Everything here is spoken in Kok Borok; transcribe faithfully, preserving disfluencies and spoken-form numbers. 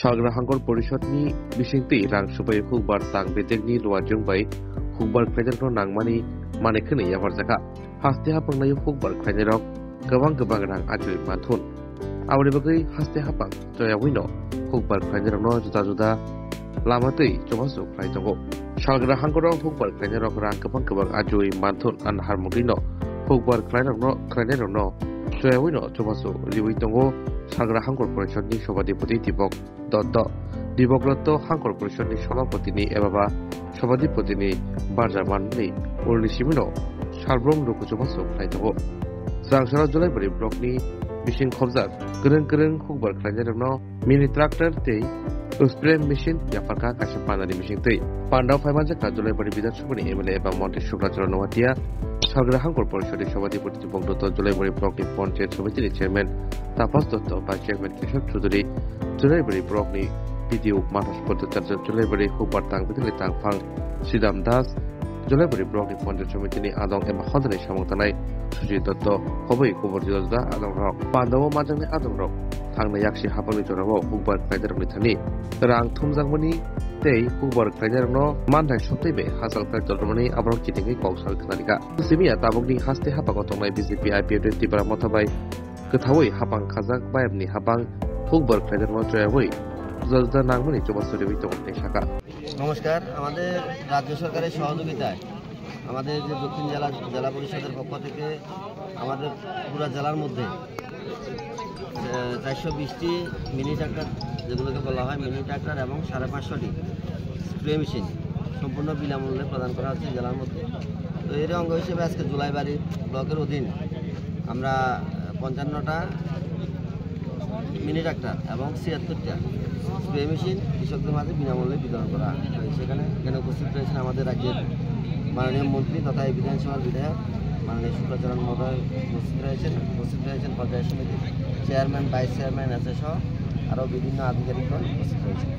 Salgra Hangkor Porishod ni bisingtwi rang subai hukbar tang bedekni luajwng bai hukbar khlainai rokno nangmani manwi khwnwi yaphar jakha. Haste hapang naio hukbar khlainai rok kwbang kwbang rang achugwi manthun. Aboni bagwi haste hapang choyawino hukbar khlainai rokno juda juda lama twi chubachu khlai tongo. Salgra hangkoro hukbar khlainai rok rang kwbang kwbang achugwi manthun an harmugwino hukbar khlainai rokno, khlainai rokno choyawino chubachu riwi tongo Salgra Hangkor Porishod ni Sobhadipoti Dipok Dotto. Dipok Dotto Hangkor Porishod ni Sobhapoti ni eba ba Sobhadipoti ni barja manwi ulni simino salbrum rwkhuchubachu khlai tongo. Jwrangsara Julaibari block ni bising khobjak kwrwng kwrwng hukbar khlainai rokno mini tractor tei spray machine yapharkha kaisa pandani bisingtwi. Pandao phaimanjakha Julaibari Bidhan Sabha ni M L A eba montri Sukla Charan Noatia, Salgra Hangkor Porishod ni Sobhadipoti Dipok Dotto, Julaibari block ni Panchayat Samiti ni chairman Tapas Dotto, vice chairman Keshab Chaudhary, Julaibari block ni B D O Manas Bhattacharya, Julaibari hukbar tang bedekni tangphang Sidam Das, Julaibari block ni Panchayat Samiti ni adong eba hodani samung tanai Sujit Dotto, khobwi kubur juda juda adong rok. Pandao manjaknai adong rok thangnai yaksi hapangni jorao hukbar khlainai rokni thani rang thumjakmani tei hukbar khlainai rokno manthai soktwi bai hachal khlai tormani aborok kitingwi kok sawi khna rikha. Simi ya tabukni haste hapango tongnai B J P I P F T Tipra Motha bai kwthaui hapang khajak bayapni hapang hukbar khlainai rokno choyaui juda juda nangmani chubachu riwi tongo hinwi sakha. নমস্কার। আমাদের রাজ্য সরকারের সহযোগিতায় আমাদের যে দক্ষিণ জেলা, জেলা পরিষদের পক্ষ থেকে আমাদের পুরো জেলার মধ্যে, আহ, চারশো বিশটি মিনি ট্রাক্টর, যেগুলোকে বলা হয় মিনি ট্রাক্টর, এবং সাড়ে পাঁচশোটি স্প্রে মেশিন সম্পূর্ণ বিনামূল্যে প্রদান করা হচ্ছে জেলার মধ্যে। তো এর অঙ্গ হিসেবে আজকে জুলাইবাড়ি ব্লকের অধীন আমরা পঞ্চান্নটা মিনি ট্রাক্টর এবং ছিয়াত্তরটা স্প্রে মেশিন কৃষকদের মাঝে বিনামূল্যে বিতরণ করা হয়েছে। এখানে, এখানে উপস্থিত রয়েছেন আমাদের রাজ্যের মাননীয় মন্ত্রী তথা এই বিধানসভার বিধায়ক মাননীয় শুক্লাচরণ মহোদয় উপস্থিত রয়েছেন, উপস্থিত রয়েছেন পঞ্চায়েত সমিতির চেয়ারম্যান, ভাইস চেয়ারম্যান, এসএ সহ আরও বিভিন্ন আধিকারিকগণ উপস্থিত রয়েছেন।